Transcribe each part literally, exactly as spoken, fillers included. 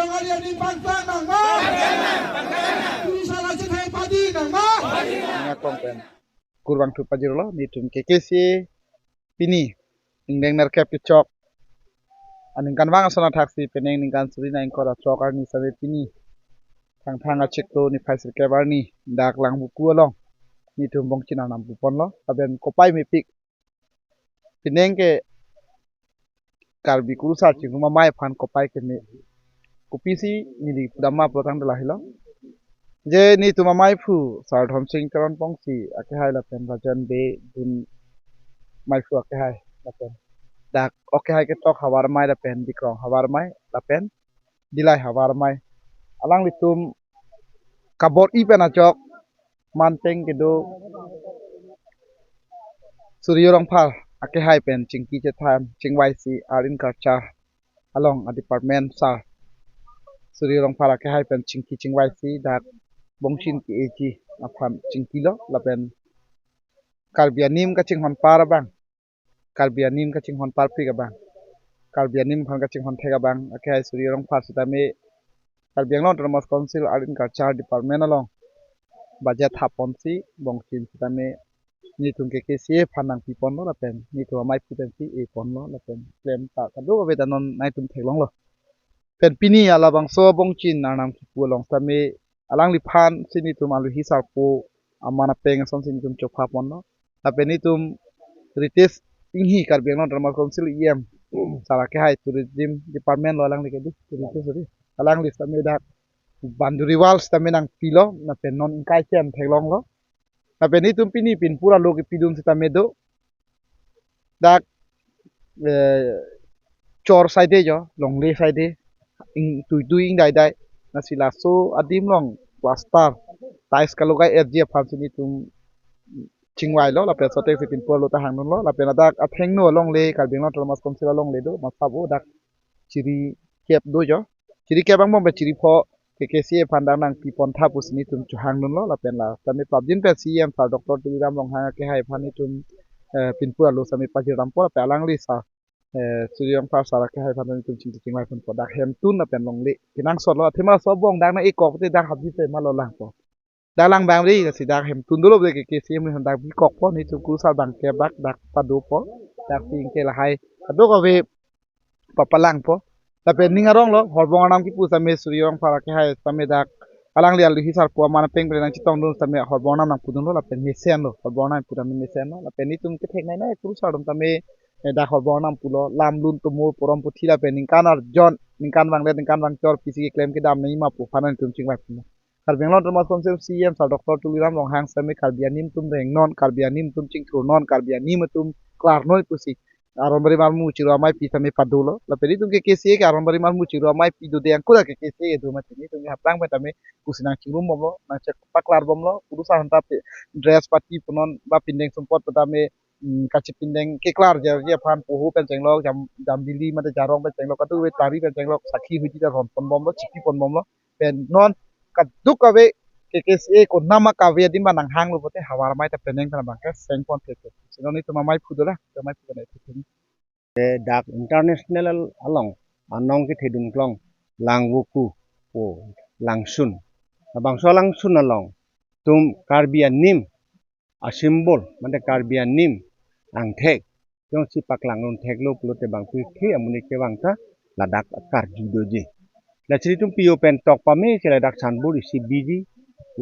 Tongari ani pangpang nangma. Kurusar achethai padi nangma. Nangkong pen kurvangthu pajirlo, netum K K C A pini ingdeng nerkep kechok aningkanvang ason athaksi penang ningkan suri ingkoi ra chok arni save pini Thangthang achiklo niphai sirkep arni dak Langvoku along netum Bongchin arnam puponlo, lapen kopai mepik, penang ke Karbi Kurusar Chingrum Amei aphan kopai keme, kopisi neli pudam ma pulo tangte lahelo. Je netum ameiphu Sar Dhomsing Teronpong si akehai lapen Rajan Bey dun meiphu akehai lapen dak akehai ketok Havar Amei lapen Bikrong Havar Amei lapen Dilai Havar Amei, alanglitum kabor-i pen ajok manpeng kedo Surjya Rongphar akehai pen chingki chethan chingvaisi Art and Culture along a department sir Surjya Rongphar akehai pen chingki chingvaisi dak Bongchin K A G aphan chingkilo, lapen Karbi anim kachinghonpar abang, Karbi anim kachinghonparpik abang, Karbi anim aphan kachinghonthek abang akehai Surjya Rongphar sitame Karbi Anglong Autonomous Council Art and Culture Department along budget happonsi Bongchin sitame netum K K C A aphan nangpiponlo lapen netum ameiphu pensi eponlo lapen klemta kadokave ta non nangtum theklonglo. Pen pini halabangso Bongchin arnam kipu along sitame alangliphan si netum aluhi sarpo aman apeng asonsi netum chophaponlo. Lapen netum Ritesh Enghi, Karbi Anglong Autonomous Council E M, sar akehai Tourism Department lo alangli kedi, Ritesh Enghi. Alangli sitame dak boundary wall sitame nangpilo, lapen non ingkai chen theklonglo. Lapen netum pini pinpur alo kepidun sitame do dak, eh, chor side jo, longle side, ing tuitui ingdaidai. Lasi laso adim along plaster, tiles kalogai erji aphansi netum chingvailo, lapen sote si pinpur alo ta hangdunlo, lapen ladak athengno alongle, Karbi Anglong Autonomous Council alongle do, masabo dak chiri kep do jo. Chiri kep angbong pen chiri pho K K C A aphan dak nangpipontha pusi netum chohangdunlo, lapen la sitame prapjin pen C E M sir Doctor Tuliram Ronghang akehai aphan netum, eh, pinpur alo sitame pajir dampo, lapen alangli sir, eh, Surjya Rongphar sir akehai aphan netum chingki chingvai ponpo dak hemtun lapen longle kenangsotlo, athema so bong dak nang-ekok te dak hapji te malo langpo. Dak lang bang ri, lasi dak hemtun dolo bre K K C A amen dak bikokpo, netum Kurusar abangke bak dak padopo, dak si ingke lahai kadokave papalangpo. Lapen ning aronglo, horbong arnam kipu sitame Surjya Rongphar akehai sitame dak alangli aluhi sarpo aman apeng pen nangchetongdun sitame horbong arnam nangpudunlo, lapen mesenlo, horbong arnam pu sitame mesenlo, lapen netum ketheknei nei Kurusar atum sitame, eh, dak horbong arnam pulo, lam lun tumur porom puthi lapen ningkan arjon, ningkan vangdet, ningkan vangchor pisi keklem kedam nangji ma pu aphan netum chingvai pulo. Karbi Anglong Autonomous Council C E M sir Doctor Tuliram Ronghang sitame Karbi anim atum rengnon, Karbi anim atum chingthurnon, Karbi anim atum klarnon pusi Aronbari Marmu Chingrum Ameipi sitame padolo. Lapen netum K K C A ke Aronbari Marmu Chingrum Ameipi dode angkura K K C A kedo mati, netum ke haplang pen tame pusi nangchingrum bomlo, nangchek paklar bomlo, Kurusar aphanta pe dress pati punon ba pindeng sumpot pu tame, mm, kachipindeng keklar jerji aphan poho pen chenglok, jam, jambili mate jarong pen chenglok, kadokave tari pen chenglok, sakhi huji ta ronpon bomlo, chipi pon bomlo. Pen non kadokave K K C A konama kave adim ba nanghanglo pote Havar Amei ta penang pen abangke sengpon thekthe. Si non netum ameiphu dolang, ameiphu kanai. Te dak international along anong kethedun klong Langvoku pu Langsun. Labangso Langsun along tum Karbi anim a symbol, mane Karbi anim angthek jongsi paklangrun theklo pulote bang pirthe amonit kevang ta ladak akarju doji. Lasi netum P O pen tok pame si ladak sanbur isi biji,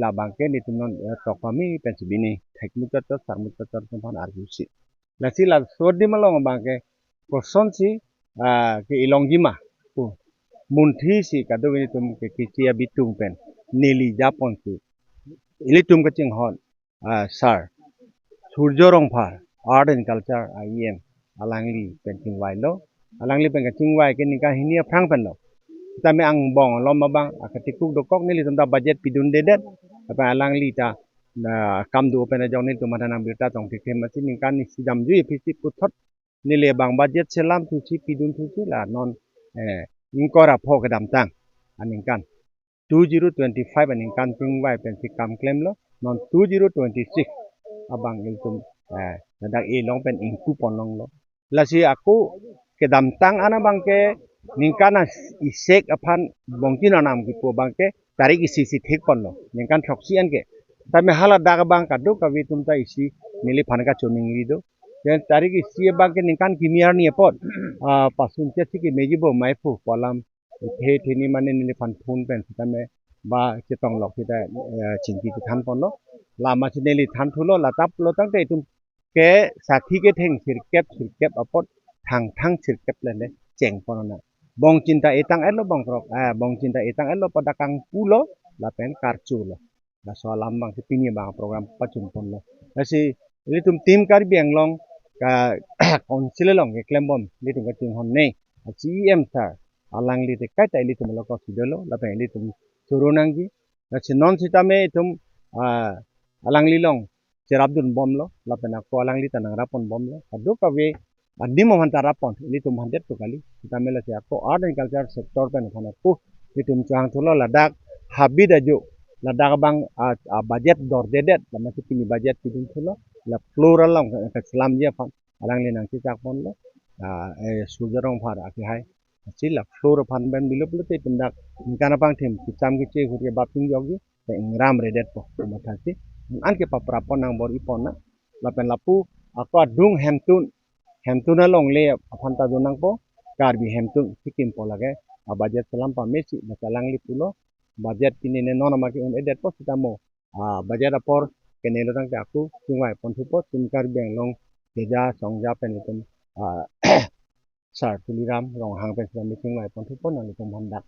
labangke netum non, eh, tok pame pensi bini thekmuchot chot sarmuchot chot atum aphan arjusi. Lasi laso adim along abangke kosonsi, ah, ke-elongji ma pu munthisi kadokave netum K K C A abitung pen neli japonsi ilitum kachinghon, ah, sir Surjya Rongphar, Art and Culture E M, alangli pen chingvailo. Alangli pen kachingvai ke ningkan hini aphrang penlo. Tame angbong alom abang akatikuk dokok, nelitum ta budget pidundedet. Tapi alangli ta na kam do pen ajok nelitum mata nang birta tong thekthema si ningkan isi damjui aphisi puthot neli abang budget selam thusi pidun thusi la non, eh, ingkoi ra pho kedamtang aningkan two zero twenty-five aningkan chingvai pensi kam klemlo, non two zero twenty-six abang ilitum, eh, ladak elong pen ingpu ponlonglo. Lasi ako kedamtang an abangke ningkan a isek aphan bongchin anam kipu abangke tarik isi si thik ponlo, ningkan throksi an ke. Tame haladak abang kadokave atum ta isi neliphan kachoningri do. Pen tarik isi abangke ningkan kimi arni apot, ah, pasun che si kemeji bo mai pu pu alam, ithe theni mane neliphan phone pen sitame ba chetonglok sita, eh, chingki chethan ponlo. Lama si neli than thulo, la tap lo tangte itum ke sathi ketheng sirkep sirkep apot thang thang sirkep le le cheng pon na. Bongchin ta etang etlo bangkrok, eh, bongchin ta etang etlo pada kangpulo lapen karchulo. Laso alam abang si pini abang program pachun ponlo. Lasi ilitum Team Karbi Anglong ka council along keklem bom ilitum kachinghon ne. C E M sir alangli te kaita ilitum lo kok si dolo lapen ilitum choro nangji. Lasi non sitame itum, ah, alangli along cherapdun bomlo lapen ako alangli ta nangrap pon bomlo. Kadokave adim aphan ta rap pon, ilitum aphan det to kali. Sitame lasi ako art and culture sector pen aphan ako itum chang thulo ladak habit ajo, ladak abang, ah, ah, budget dordedet, lama si pini budget pidun thulo, la floor along ka, kachelamji aphan alangli nangchechak ponlo, ah, eh, Surjya Rongphar akehai. Lasi la floor aphan pen bilo pulote itum dak ningkan apangthim kicham kiche hur ke baping jokji, te ingram redet po, matha si. An ke papra pon nang bor-i pon na. Lapen lapu ako adung hemtun, hemtun alongle aphan ta do nangpo, Karbi hemtun si kimpo lake, a budget chelam pame si, masa alangli pulo, budget pini ne non ama ke un-edet po sitamo, ah, budget apor kenelo tangte ako chingvai pon thupo, Team Karbi Anglong Teja Songja pen itum, ah, Sir Tuliram Ronghang pen sitame chingvai pon thupo nanglitum aphan dak,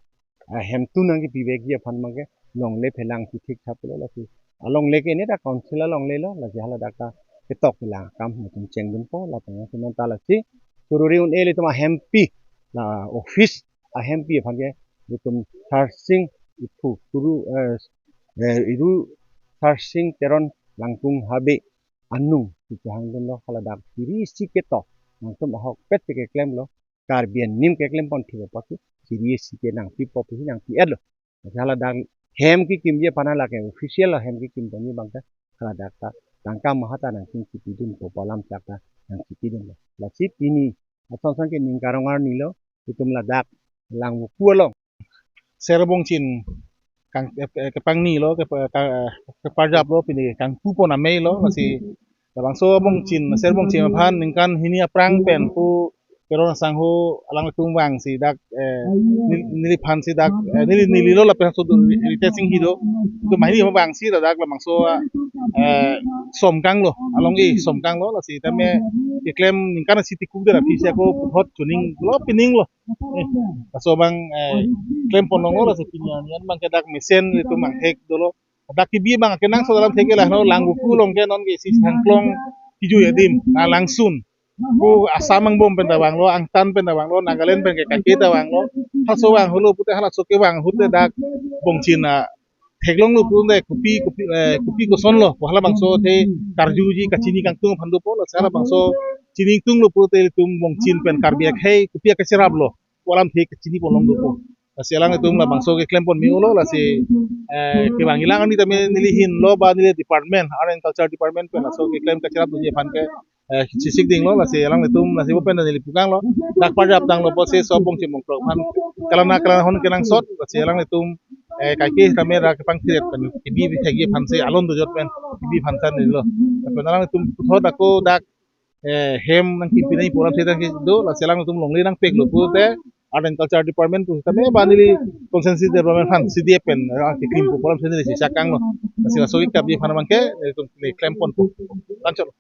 ah, hemtun nangkipivekji aphan abangke longle phelang si thik thap lo lasi. Alongle ke ne ta council alongle lo, lasi haladak ta ketok kelang akam itum chengdunpo, lapen si non ta lasi chorori un-e ilitum ahempi, la office ahempi aphan ke itum Sarsing Iphu Turu, eh, eh, Iru Sarsing Teron Langkung Habe anung si chehangdunlo, haladak siri isi ketok nangtum ahokpet si keklemlo, Karbi anim keklem pon thik apot si siri isi ke nangpipo pusi nangpi-etlo. Lasi haladak hem kekimji aphan lake official ahem kekim ponji abangke haladak ta tangka maha ta nangchingkipidunpo pu alam chak ta nangchipidunlo. Lasi pini asong sang ke ningkan arong arni lo, itum ladak Langvoku along Ser Bongchin kang, eh, eh, kepangni lo, kepa-, ka-, eh, keparjap lo, pini kangpu pon amei lo, lasi labangso Bongchin, Ser Bongchin aphan ningkan hini aphrang pen pu Teron asangho alanglitum vangsi dak, eh, nel-, neliphan si dak, eh, neli, neli lo lapen so Ritesh Enghi do. Itum hini vangsi dak labangso, eh, Somkang lo, along e Somkang lo, lasi tame keklem ningkan isi tikuk der aphi si ako puthot chuning lo, pining lo. Eh, laso abang, eh, klem pon longlo, lasi pini an abangke dak mesen itum angthek dolo. Dak kebi abang kenangsot alam thek ke la no, Langvoku along ke non ke isi Sangklong kejui adim, na Langsun. Pu Assam angbong pen ta vanglo, Angtan pen ta vanglo, Nagaland pen ke kaike ta vanglo. Halaso vang holo pute halaso kevang ahut te dak Bongchin a theklonglo pute kopi, kopi, eh, kopi kosonlo pu halabangso athe karjuji, kachini kangtung aphan dopo, lasi halabangso chini ingtunglo pute itum Bongchin pen Karbi akhei kopi akacheraplo pu alam athe kachini pon long dopo. Lasi alanglitum labangso keklem pon me-olo, lasi, eh, kevang ilang arni tame neli ahin lo ba neli department, Art and Culture Department pen laso keklem kacherap dunji aphan ke, eh, chesik dinglo, lasi alanglitum lasi bo pen neli pukanglo, dak parjap tanglo pusi so Bongchin bongkrok aphan kalang na kalang hon kenangsot, lasi alanglitum, eh, kaike tame ra kepangthiret pen kebi bithekji aphan si alon dojot pen kebi aphan chan neli lo. Lapen alanglitum puthot ako dak, eh, hem nangkipi nangji pu alam si nangkido, lasi alanglitum longle nangpeklo pute Art and Culture Department pu tame ba neli Constituency Development Fund, C D F pen, ah, keklim pu alam si neli si chakanglo. Lasi laso kekapji aphan abangke, eh, itum neli klem ponpo. Lanchot.